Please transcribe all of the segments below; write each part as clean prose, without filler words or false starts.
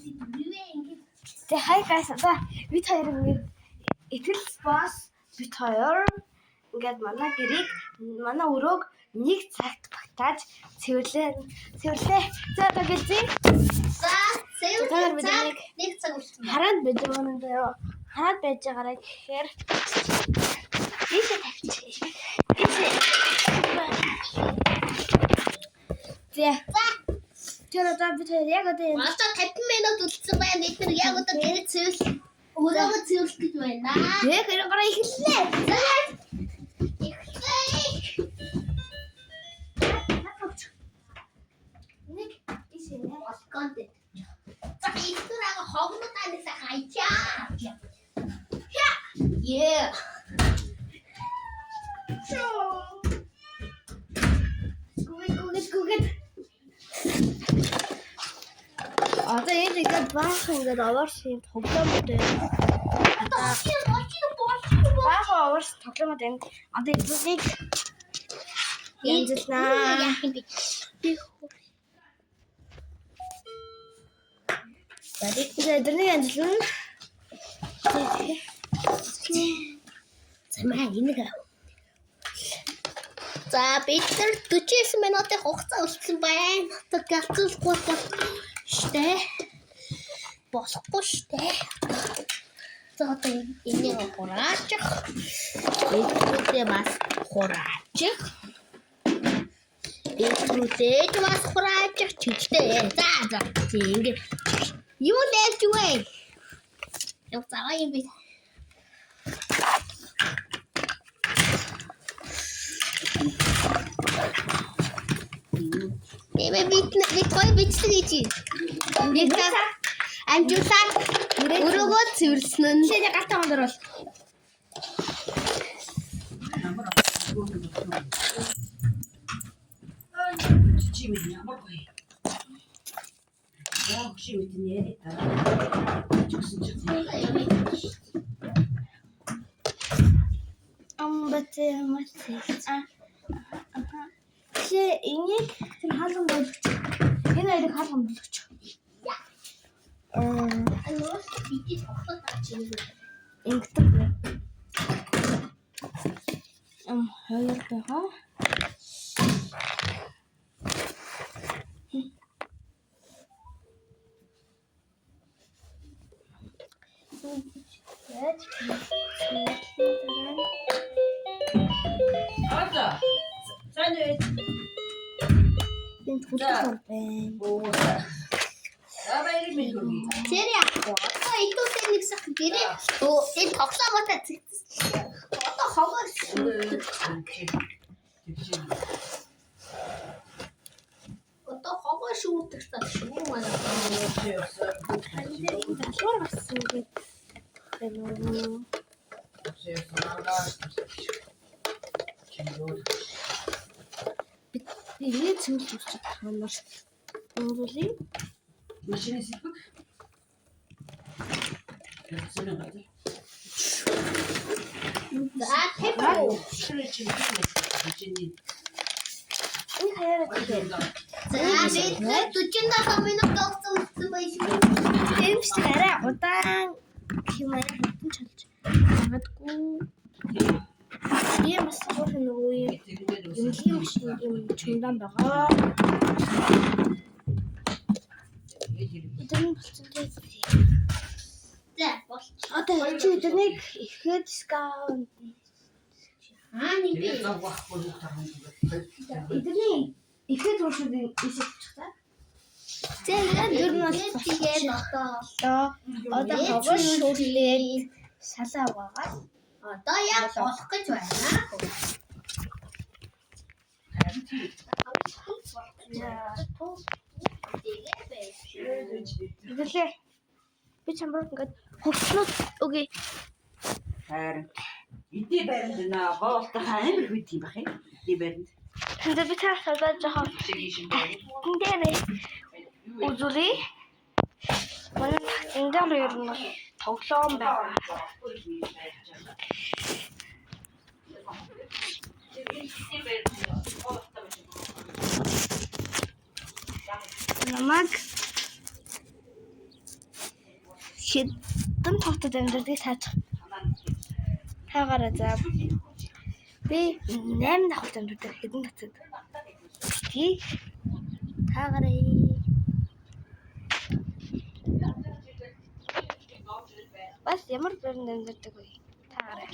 Юу ингэ. Тэ хай guys, одоо бид хоёр ингээд итгэл босс бид хоёр ингээд манай гэрийг манай өрөөг нэг цагт багтааж цэвэрлээ цэвэрлээ. За одоо гэлзээ. За, Та нар цэвэр биднийг нэг цаг үлдсэн. Хараанд байж байгаа юм даа. Хараанд байж байгаараа гэхээр ийшээ тавьчих. Ийшээ. За. За, Тэр одоо бид хоёр яг одоо энэ одоо 50 минут үлдсэн байна. Бид нар яг одоо гэрээ цэвэрлэх өрөөгөө цэвэрлэх гэж байна. яг 23 эхэллээ. За. Эхлэе. Нэг ийшээ. Балкон дээр. За, ихтер ага хогнод анаас хайчаа. Я. Е. Гүгэд гүгэд гүгэд. Одоо энэ ингээд баахан ингээд овоорс юм тоглоомод байна. Одоо очив болчих. Баахан овоорс тоглоомод байна. Одоо эднийг янзлнаа. Яах юм бэ? Би За эднийг янзлна. Замаа энийг ав. За бид нар 49 минутын хугацаа үлдсэн байна. Одоо галзуулахгүй бол штэ. Болохгүй штэ. За одоо энийг хураачих. Эдгүүрээ бас хураачих. Эдгүүрээ бас хураачих чигтэй. За за. Ингэ. Юу лээж вэ? Яг заваа юм би. Тэвэ бид бид гоё бичлэг хийж. Нэг цаг амжуулаад өрөөгөө цэвэрлсэн нь. Жишээ нь гартаа өндөр бол Чи мэд ямар гоё. Яа чи мэд нэрээ та. Чигсэн чи. амбатэ мат. А. Жишээ энийг тэр хаалган болгоч. Энэ хоёрыг хаалган болгоч. Аа Нуус бидний тоглоод авч ирнэ. ингэдэг нэ. Хоёр байгаа. Яаж цэвэрлэн дараа Ада. Сайн уу? нь энэ хүлдэх ор байна. Оо. За баярыг минь хүргэе. Тэр яах вэ? Одоо идүүсээ нэг сах гэрээ өө энэ тоглоомоо зэгцсэн. Одоо хогоо шүүдэг. Одоо хогоо шүүдэг та шүү манай. Харин дээр энэ залуур гарсан гэдэг байна уу? Би энийг цэвэрлж үзчих хамаар. Өндөрлөе. Машины сэлбэг. Яцсан газар. За тэп. Шүрэ чи машины. Энэ хаяараа тэгээ. За бид нар 47 минут тогтсон үлдсэн байх шүү. Энэ бичлэг арай удаан гэх юм арай хэмтэн чалж магадгүй. Тийм бас хөөрхөн нөгөө юм эмнэлгийн машин юм чумдаан байгаа. Өдөр нь болцсон тийм. За болчих. Одоо чи өдөрнийг ихэд скаун Аа нэг би. Тэгээд зовхгүй хүүхд харах юм. өдөрний ихэд уушууд ишиж та. За Ер нь бол тэгээд одоо Одоо хогоо шүүрлээд шалаа угаагаад одоо яг болох гэж байна. Тэгээд байж. Тэгэлээ. Би чамруу ингээд хөвчнүүд үгүй Харин эдээ баринд наа боолтой амар хүйт юм бах юм. Эдээ баринд. Тэгээ би та садаа жоохон Шиг шин баринд. тагтан дээр үзүүлье. Манай тагтан дээр ер нь бол тоглоом байгаа. Намайг Хэдэн хотод амьдардаг тааж таагаараа за. Би 8 давхалт амьдардаг хэдэн хотод. Тий. Таагаарай. Бас ямар байранд амьдардаг вэ? Таагаарай.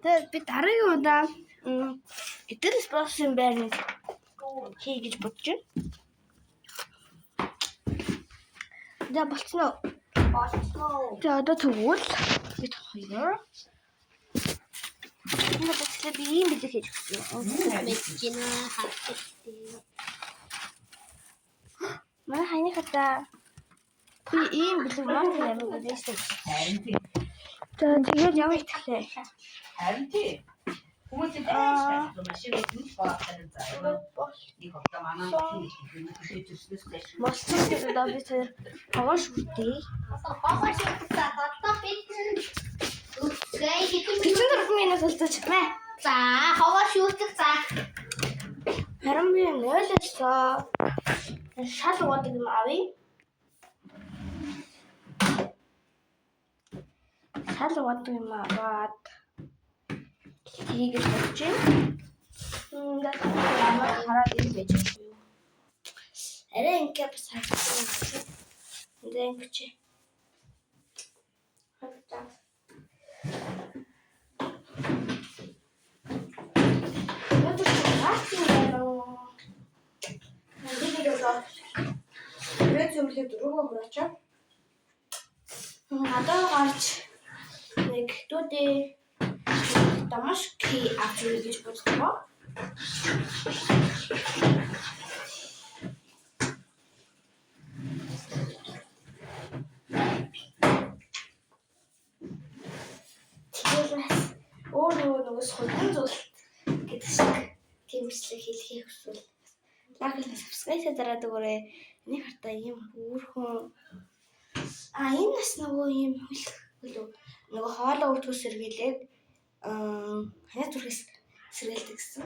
Тэгээд би дараагийн удаа Эдгээр спонсорын байранд хий гэж бодож байна. За болцсон уу? Болцсон. Тэгээ одоо тэгвэл бид хоёр энэ боцлоо би ийм бэлэг хийж өгсөн. Мэдэж байна. Харагдав. Манай хаяны хата би ийм бэлэг маань ямар гэдэг шүү. Харин тий. За тэгээд ямар ихтэй. Харин тий. Хүмүүс дайш машин үзэн боолтой заа. Нэг хогтой манай тийм зүснээс дайш. Болсон гэдэг одоо бид хоёр хогоо шүртээ. Хогоо шүртээ. Одоо бид үсгээ хэдэн 44 минут болчих мэ. За, хогоо шүртэх за. Харин би нойлолцоо. Шал угаадаг юм авъя. Шал угаадаг юм аваад хийгээд бодож байна. Ямар хараад ир байж байгаа юм. Арай ингээ бас харагдсан. Энд ингэ чи. Харагдаа. Өнөөдөр чи гаач юм байна уу? Би нэг одоо гэрээ цэвэрлээ дөрөвгөө хураачаа. Одоо гарч нэг дүүдээ домашки авч ирье гэж боддог. Тэгээд бас өөр нөгөө сулан зүйлт гэдэг шиг тийм бичлэг хийлгэхийг хүсвэл лайк болон subscribe дараад өгөөрэй. Энийг хартаа ийм өөрхөн энэ бас нөгөө ийм хөлөх хөлөө нөгөө хоолоо өвдгөөс сэргийлээд ханиа зүрхээс сэргийлдэг гэсэн.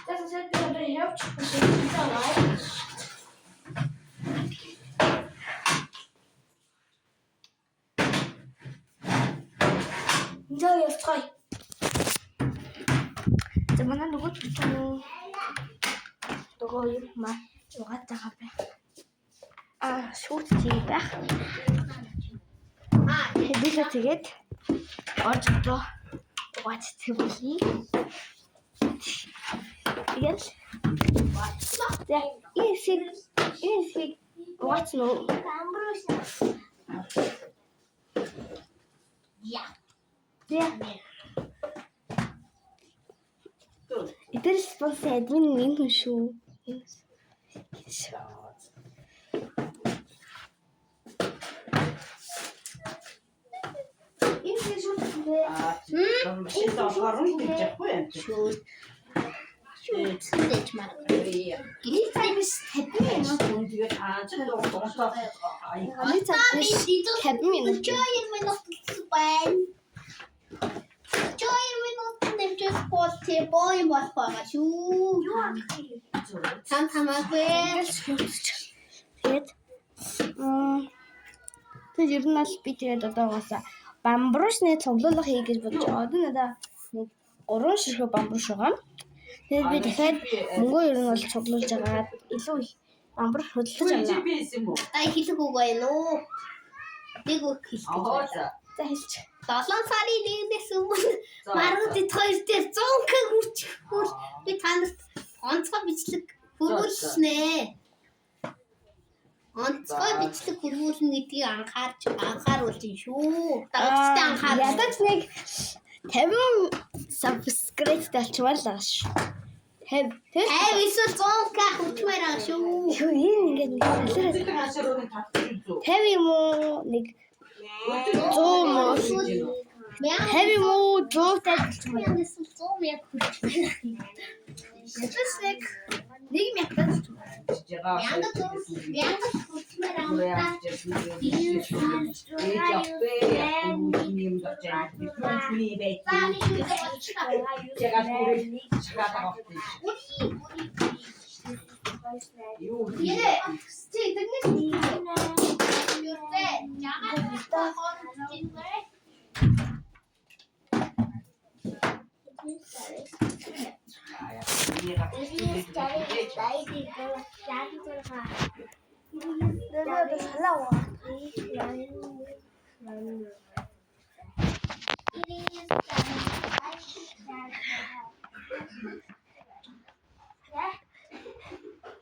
За тэгээд би одоо явж байна. За явцгаая. За манай нөгөө төчөө нөгөө юм ма угаад байгаа байх. Аа шүүт тийм байх. Хэдүүлээ тэгээд орж одоо угааж цэвэрлэе. Тэгээд за энэ хэсэг угаацсан уу? Я. За. Эдгээр спонсор админ энэ хүн шүү. Энэ хэсэг шүүт Аа машин болохоор нь гэж яахгүй юм. Шүүт. Шүүтсэн дэж марга. Нэг цаг биш 50 минут. Тэгээд аа чи дуусаа. Нэг цаг биш 50 минут. 32 минут байна. 32 минут нэмжээс бол тий боо юм болох байгаа шүү. Тан тамаагүй. Тэгээд тэгээд ер нь бол би тэгээд одоо угаасаа бамбруушны цуглуулга хий гэж бодож байгаа. Одоо надаа нэг 3 ширхэг бамбруш байгаа. Тэгээд би дахиад мөнгөө ер нь бол цуглуулж агаад илүү их бамбруш хөдөлгөж авна. GPS юм уу? Та хэлэх үг байна уу? Нэг үг хэлэх гэж Аа байна. за. За хэлж. 7 сарын 1-ээс өмнө маргад эд хоёр дээр 100к хүрчихвэл би та нарт онцгой бичлэг хөрвүүлнэ. Онцгой бичлэг хөрвүүлнэ гэдгийг анхааруулж байна шүү. Дагагчтай анхаарал. Ядаж нэг 50 subscribe болчмаар л байгаа шүү. 50. Тэр 50 эсвэл 100к хүрчмээр байгаа шүү. юу энэ ингээд нэг салираад 50 юм уу? Нэг 100 юм уу? 50 юм уу? 100 тал болчмаар. 1000 эсвэл 100 мянга хүрчмээр. Ядаж нэг 1000 тал болчмаар. Мянга мянга хүрчмээр байгаа. За би шүү дээ. Чи тэрнээс юу вэ? Жагаа Нэрээ одоо шалаа угаа.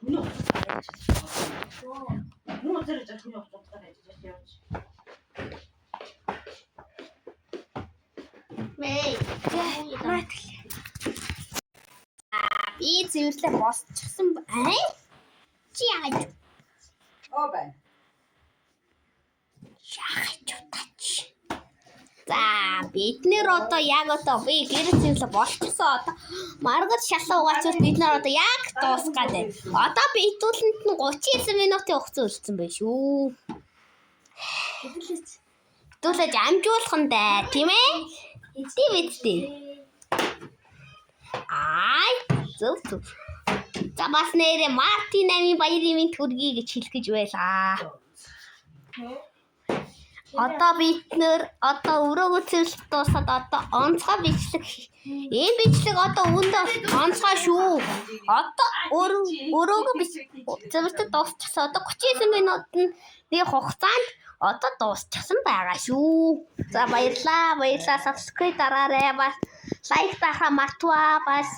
Нүг. Нүг зэрэг хүний утгаар ажиллаж явж. Мэй. Мат. Би цэвэрлээ босчихсон. Ай? Чи яагаад Оо байна. яагаад утаач? За, бид нэр одоо яг одоо би гэр цэвэрлээ болчихсон. Одоо маргад шалаа угаачвал бид нар одоо яг дуусах гээд байна. Одоо би хэдүүлэнд нь 39 минутын хугацаа үлдсэн байх шүү. Хэдүүлээч. Хэдүүлээж амжуулах нь даа, тийм ээ? Тийм үстэй. Ай, зөв зөв. За бас нэрээ Мартин 8-ын баярын минь төргий гэж хэлэх гэж байлаа. Одоо бид нэр одоо өрөөгөө цэвэрлэх дуусаад одоо онцгой бичлэг ийм бичлэг одоо үүндээ онцгой шүү. Одоо өрөөгөө цэвэрлэх дуусчихсан. Одоо 39 минутын нэг хугацаанд одоо дуусчихсан байгаа шүү. За баярлаа. Баярлаа. Subscribe дараарай. Бас лайк дарахаа мартваа. Бас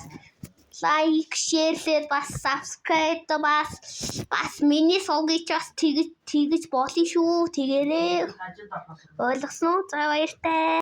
лайк, шеэрлээд бас subscribe бас бас миний сувгийг ч бас тэгэж тэгэж болно шүү. Тэгээрэй. Ажилд орохоос Ойлгосон уу? За баяртай.